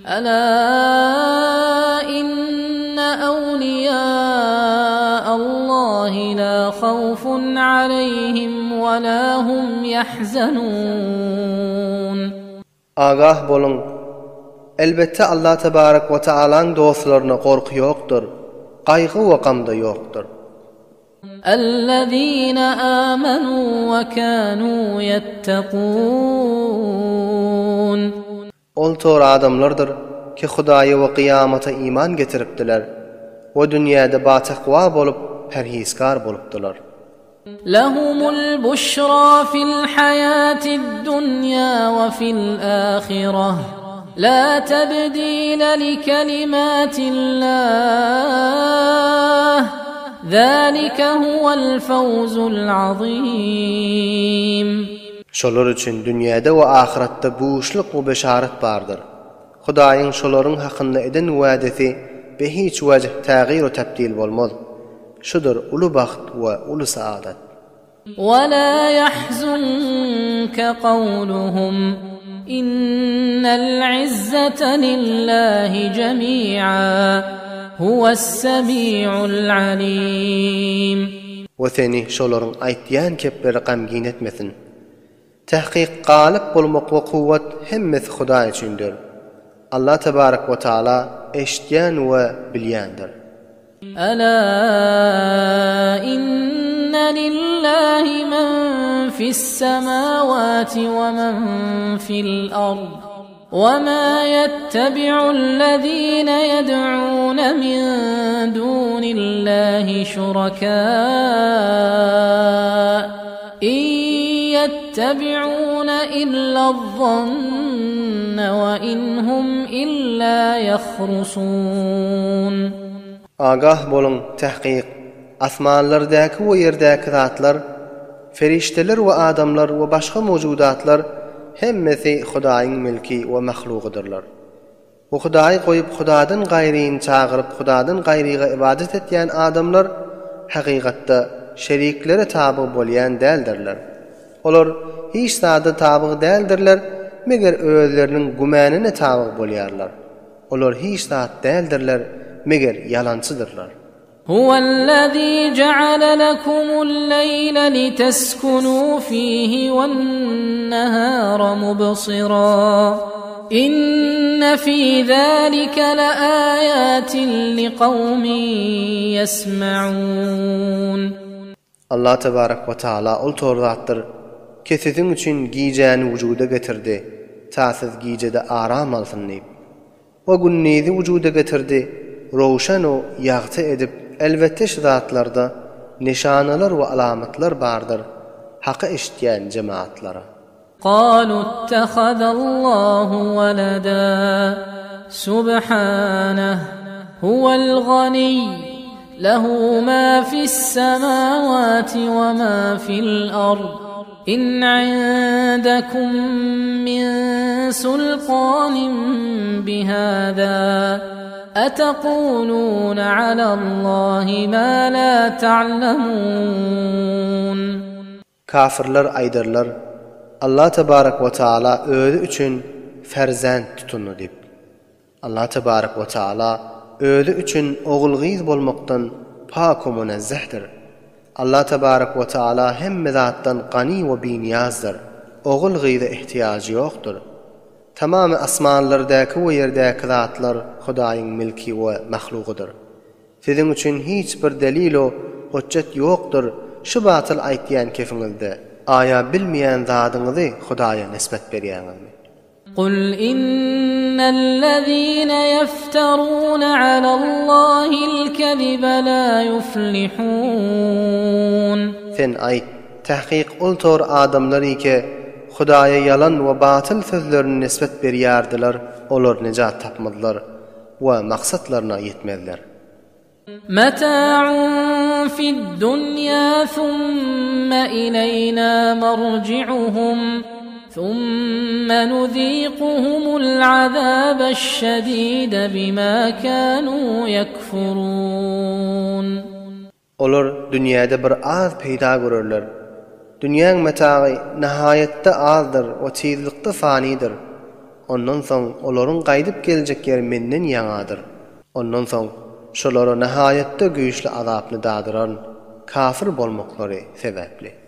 Ela inne awliýa Allahi la hawfun aleýhim we la hum ýahzanun. Agah boluň! Elbetde Allah tebarek we taalaň dostlaryna gorky ýokdur, gaýgy we gam-da ýokdur. Ellezine amenu we kanu ýettekun. Ol tor adamlardyr ki Hudaýa we kyýamata iman getiripdiler we dünýäde batakwa bolup perhizkar bolupdylar. Lehumul buşra fil haýatid dunýa we fil ahireh, la tebdile likelimatillah, zalike huwel fewzul azim. Şolar üçin dünýäde we ahyratda buşluk we beşaret bardyr. Hudaýyň şolaryň hakynda eden wädesi be hiç wejh tägyr-u tebdil bolmaz. Şudur uly bagt we uly saadat. Wa la ýahzunke kawluhum, innel izzete lillahi jemi'a, huwes-semi'ul alim. We seni şolaryň aýtýan kepleri gamgyn etmesin. Tahkyk galyp bolmak we kuwwat hemmesi Hudaý üçindir. Allah tebarek we taala eşitýän we bilýändir. Ela inne lillahi men fis-semawati we men fil-ard we ma ýettebi'ullezine ýed'une min dunillahi şuraka in ýettebi'une illaz-zanne we in hum illa ýahrusun. Agah boluň, tahkyk, asmanlardaky we ýerdäki zatlar, perişdeler we adamlar we başga mowjudatlar hemmesi Hudaýyň mülki we mahlugydyrlar. We Hudaýy goýup Hudadan gaýryny çagyryp Hudadan gaýryga ybadat etýän adamlar hakykatda şeriklere tabyg bolýan däldirler. Olar hiç zada tabyg däldirler, meger özleriniň gümänine tabyg bolýarlar. Olar hiç zat däldirler, meger ýalançydyrlar. Huwellezî je'ale lekumul-leýle liteskunû fîhî wen-nehâre mubsirâ. Inne fî zâlike leâyâtin liqawmin ýesme'ûn. Allah tebarek we taala ol tor zatdyr ki siziň üçin gijäni wujuda getirdi, ta siz gijede aram alsyn diýip. We gündizi wujuda getirdi, rowşen-u ýagty edip, elbetde şu zatlarda nyşanalar we alamatlar bardyr haky eşitýän jemaatlara. Galu ittehazallahu weleda, subhaneh, huwel ganiy, lehu ma fis-semawati we ma fil-ard, in indekum min sultanin bihada, etekulune alallahi ma la ta'lemun. Kafirler aýdarlar, Allah tebarek we taala özi üçin ferzent tutundy diýip. Allah tebarek we taala özi üçin ogul-gyz bolmakdan pak we munezzehdir. Allah tebarek we taala hemme zatdan gany we binyýazdyr. Ogul-gyza ihtiýajy ýokdur. Tamamy asmanlardaky we ýerdäki zatlar Hudaýyň milki we mahlugydyr. Siziň üçin hiç bir delil-u hojjet ýokdur şu batyl aýtýan kefiňizde, aýa bilmeýän zadyňyzy Hudaýa nisbet berýäňizmi? Kul innellezine ýefterune alallahil kezibe la ýuflihun. Sen aýt, Tahkyk ol tor adamlar ike Hudaýa ýalan we batyl sözlerini nisbet berýärdiler, olar nejat tapmazlar. We maksatlaryna ýetmezler. Meta'un fid-dunýa thumma ileýna marji'uhum thumma nuziquhumul azabeş-şedide bima kanu ýekfurun. Olar dünýäde bir az peýda görerler. Dünýäň metagy nahaýatda azdyr we tizlikde fanydyr. Ondan soň olaryň gaýdyp geljek ýeri menden ýaňadyr. Ondan soň şolara nahaýatda güýçli azapny dadyraryn, kafir bolmaklary sebäpli.